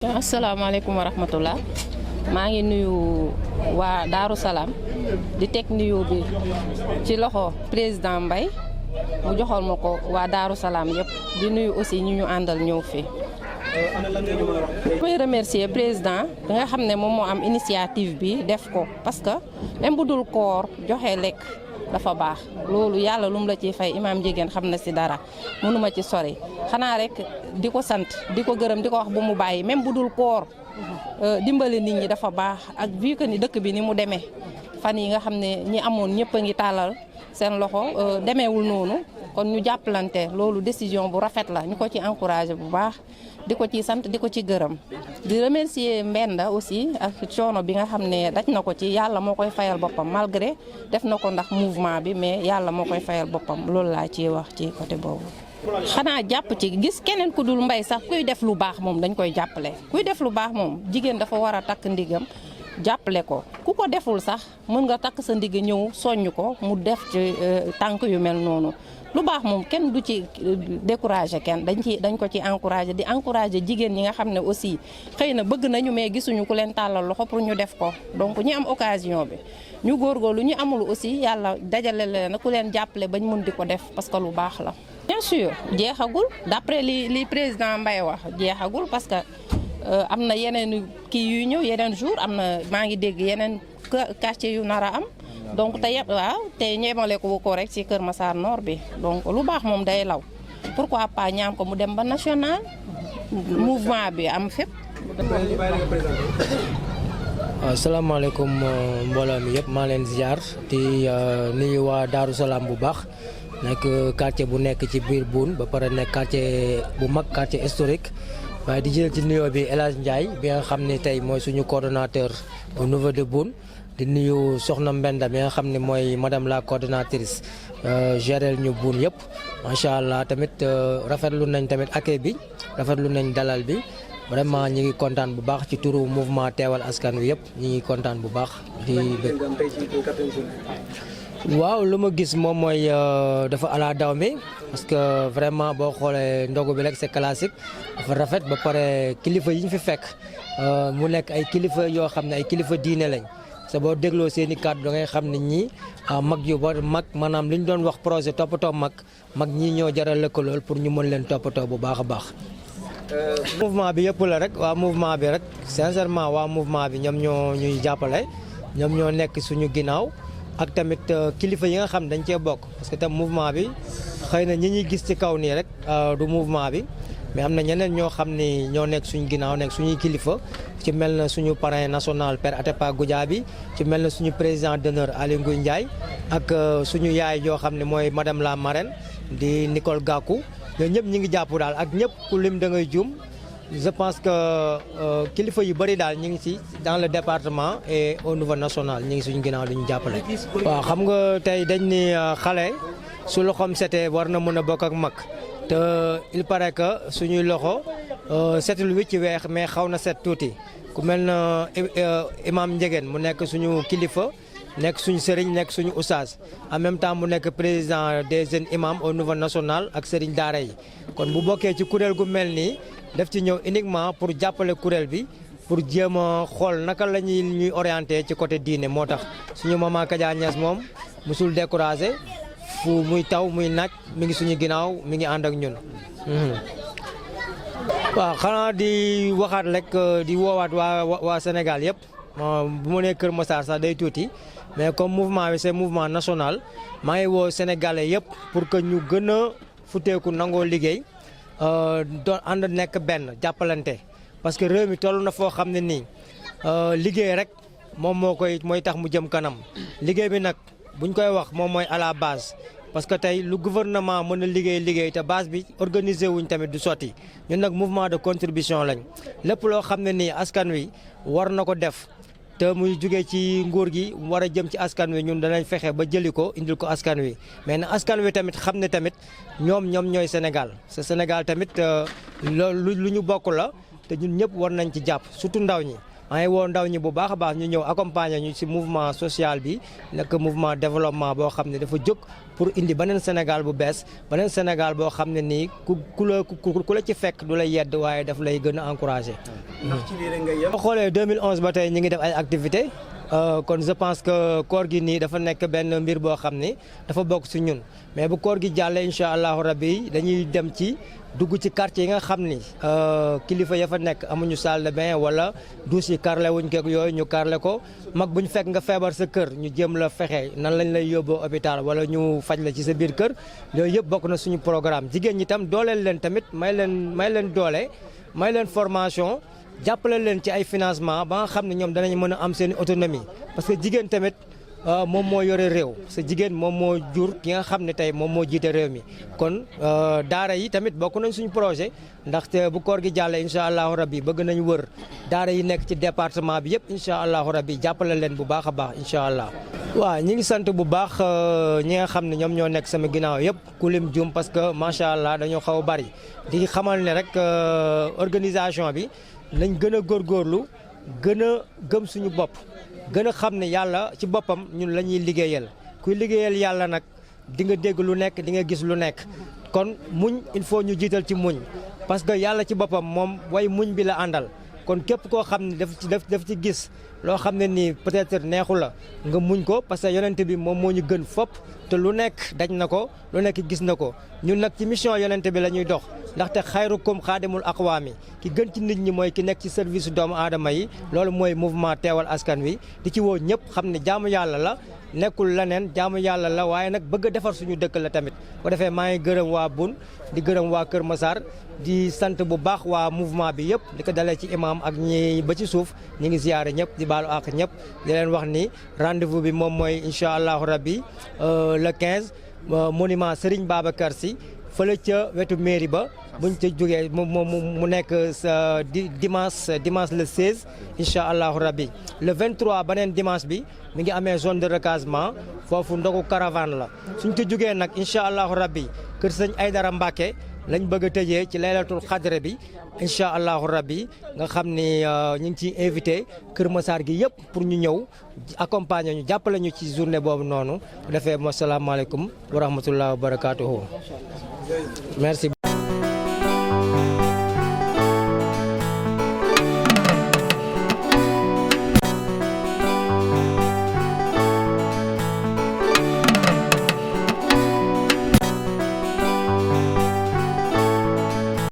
asalaamaaleykum wa rahmatullah maa ngi nuyu waa Daaru Salaam di teg nuyu bi ci loxo président Mbaye mu joxal ma ko waa Daaru Salaam yëpp di nuyu aussi ñu àndal ñëw fii. may remercier président bi nga xam ne moom moo am initiative bi def ko parce que même bu dul koor joxe lekk dafa baax loolu yàlla lum la ciy fay imaam jigéen xam na si dara mënuma ci sori xanaa rek di ko sant di ko gërëm di ko wax bu mu bàyyi même bu dul koor dimbali nit ñi dafa baax ak vu que ni dëkk bi ni mu demee fan yi nga xam ne ñi amoon ñëpp a ngi tàllal seen loxo demeewul noonu kon ñu jàppalante loolu décision bu rafet la ñu ko ci encouragé bu baax di ko ci sant di ko ci gërëm di remercier Mbenda aussi ak coono bi nga xam ne daj na ko ci yàlla moo koy fayal boppam malgré def na ko ndax mouvement bi mais yàlla moo koy fayal boppam loolu laa ciy wax ci côté boobu. xanaa jàpp ci gis keneen ku dul Mbaye sax kuy def lu baax moom dañ koy jàppale kuy def lu baax moom jigéen dafa war a takk ndigam jàppale ko ku ko deful sax mën nga takk sa ndig ñëw soññ ko mu def ci tànk yu mel noonu. lu baax moom kenn du ci découragé kenn dañ ko ci encouragé di encouragé jigéen ñi nga xam ne aussi xëy na bëgg nañu mais gisuñu ku leen tàllal loxo pour ñu def ko donc ñi am occasion bi ñu góorgóorlu ñu amul aussi yàlla dajale leen ku leen jàppale bañ mun di ko def parce que lu baax la. bien sûr jeexagul d'après li président Mbaye wax jeexagul parce que am na yeneen kii yuy ñëw yeneen jour am na maa ngi dégg yeneen quartier yu nar a am. donc te yëpp waaw te ñeemale ko rek ci Kër Massar Nord bi donc lu baax moom day law pourquoi pas ñaam ko mu dem ba national mouvement bi am fépp. waaw salaamaaleykum mbooloo mi yëpp maa leen ziar di nuyu waa Daaru Salaam bu baax nekk quartier bu nekk ci biir Boune ba pare nekk quartier bu mag quartier historique waaye di jël ci nuyoo bi El Hadj Ndiaye bi nga xam ne tey mooy suñu coordonnateur au niveau de Boune. di nuyu soxna Mbenda mi nga xam ne mooy madame la coordonnatrice gérel ñu Boune yëpp macha allah tamit rafetlu nañ tamit accueil bi rafetlu nañ dalal bi vraiment ñi ngi kontaan bu baax ci turu mouvement teewal askan wi yëpp ñi ngi kontaan bu baax. waaw lu ma gis moom mooy dafa ala daw mi parce que vraiment boo xoolee ndogu bi rek c'est classique dafa rafet ba pare kilifa yi ñu fi fekk mu nekk ay kilifa yoo xam ne ay kilifa diine lañ. sa boo dégloo seen i kàddu da ngay xam ne ñii mag yu ba mag maanaam li ñu doon wax projet toppatoo mag ñii ñoo jaral lëkkalool pour ñu mën leen toppatoo bu baax a baax. mouvement bi yëpp la rek waa mouvement bi rek sincèrement waa mouvement bi ñoom ñoo ñuy jàppale ñoom ñoo nekk suñu ginnaaw ak tamit kilifa yi nga xam dañ cee bokk parce que tam mouvement bi xëy na ñi ñuy gis ci kaw nii rek du mouvement bi. mais am na ñeneen ñoo xam ni ñoo nekk suñu ginnaaw nekk suñuy kilifa ci mel na suñu parrain national Père Atepa Goudiaby ci mel na suñu président d'honneur Aly Ngouille Ndiaye ak suñu yaay yoo xam ne mooy madame la marraine di Nicole Gakou ñoo ñëpp ñi ngi jàpp daal ak ñëpp ku lim da ngay juum je pense que kilifa yu bëri daal ñu ngi ci dans le département et au niveau national ñu ngi suñu ginnaaw di ñu jàppale. waaw xam nga tey dañ ni xale su loxoom setee war na mën a bokk ak mag. te il paraît que suñuy loxo setul wi ci weex mais xaw na set tuuti ku mel na imam Ndiéguène mu nekk suñu kilifa nekk suñu sëriñ nekk suñu oustaz en même temps mu nekk président des jeunes imams au niveau national ak sëriñ daara yi kon bu bokkee ci kuréel gu mel nii daf ci ñëw uniquement pour jàppale kuréel bi pour jéem a xool naka la ñuy orienté ci côté diine moo tax suñu maman Kadia Niass moom musul découragé fu muy taw muy naaj mi ngi suñu ginnaaw mi ngi ànd ak ñun. waaw xanaa di waxaat rek di woowaat waa Sénégal yëpp bu ma nee Kër Massar sax day tuuti mais comme mouvement bi c'est mouvement national maa ngi woo Sénégalais yëpp pour que ñu gën a futeeku nangoo liggéey doon ànd nekk benn jàppalante parce que réew mi toll na foo xam ne nii liggéey rek moom mooy tax mu jëm kanam liggéey bi nag. buñ koy wax moom mooy à la base parce que tey lu gouvernement mën a liggéey te base bi organisé wuñ tamit du sotti ñun nag mouvement de contribution lañ lépp loo xam ne nii askan wi war na ko def te muy jugee ci nguur gi war a jëm ci askan wi ñun danañ fexe ba jëli ko indil ko askan wi mais na askan wi tamit xam ne tamit ñoom ñooy Sénégal c'est Sénégal tamit loolu lu ñu bokk la te ñun ñëpp war nañ ci jàpp surtout ndaw ñi maa ngi woo ndaw ñi bu baax a baax ñu ñëw accompagner ñu ci mouvement social bi nekk mouvement développement boo xam ne dafa jóg pour indi beneen Sénégal bu bees beneen Sénégal boo xam ne nii ku la ci fekk du la yedd waaye daf lay gën a encourager. ndax ci lii rek nga yem. boo xoolee 2011 ba tey ñu ngi def ay activités kon je pense que koor gi nii dafa nekk benn mbir boo xam ni dafa bokk ci ñun mais bu koor gi jàllee incha allahu rabbi dañuy dem ci dugg ci quartier yi nga xam ni kilifa ya fa nekk amuñu salle de bain wala douche yi karle wuñ ko yooyu ñu karle ko mag bu ñu fekk nga feebar sa kër ñu jéem la fexe nan lañ lay yóbboo hôpital wala ñu faj la ci sa biir kër yooyu yëpp bokk na suñu programme jigéen ñi tam dooleel leen tamit may leen doole may leen formation jàppale leen ci ay financement ba nga xam ne ñoom danañ mën a am seen autonomie parce que jigéen tamit moom moo yore réew sa jigéen moom moo jur ki nga xam ne tey moom moo jiite réew mi kon daara yi tamit bokk nañ suñu projet ndaxte bu koor gi jàllee incha allahu rabbi bëgg nañ wër daara yi nekk ci département bi yëpp incha allahu rabbi jàppale leen bu baax a baax incha allah. waaw ñi ngi sant bu baax ñi nga xam ne ñoom ñoo nekk sama ginnaaw yëpp ku lim jum parce que macha allah dañoo xaw a bari di xamal ne rek organisation bi nañ gën a góorgóorlu gën a gëm suñu bopp. gën a xam ne yàlla ci boppam ñun la ñuy liggéeyal kuy liggéeyal yàlla nag di nga dégg lu nekk di nga gis lu nekk kon muñ il faut ñu jiital ci muñ parce que yàlla ci boppam moom way muñ bi la àndal kon képp koo xam ne daf ci gis loo xam ne nii peut-être neexu la nga muñ ko parce que yonent bi moom moo ñu gën fopp te lu nekk daj na ko lu nekk gis na ko ñun nag ci mission yonent bi la ñuy dox ndaxte xayrukum xaadimul aqwaami ki gën ci nit ñi mooy ki nekk ci service doomu aadama yi loolu mooy mouvement teewal askan wi di ci woo ñëpp xam ne jaamu yàlla la nekkul leneen jaamu yàlla la waaye nag bëgg a defar suñu dëkk la tamit ko defee maa ngi gërëm waa Bun di gërëm waa Kër Massar di sant bu baax waa mouvement bi yëpp di ko dalee ci imam ak ñi ba ci suuf ñi ngi ziyaare ñëpp di baalu àq ñëpp di leen wax ni rendez-vous bi moom mooy incha allahu rabbi le 15 monument Serigne Babacar Sy fële ca wetu mairie ba buñ ca jógee mu nekk sa dimanche le 16 incha allahu rabbi le 23 beneen dimanche bi mi ngi amee zone de recasement foofu ndogu caravane la suñ ca jógee nag incha allahu rabbi kër sëñ Aydara Mbàkke lañ bëgg a tëjee ci laylatul xadre bi incha allahu rabbi nga xam ni ñu ngi ciy invité Kër Massar gi yëpp pour ñu ñëw accompagner ñu jàppale ñu ci journée boobu noonu bu defee asalaamaaleykum wa rahmatulah wa barakaatuhu merci.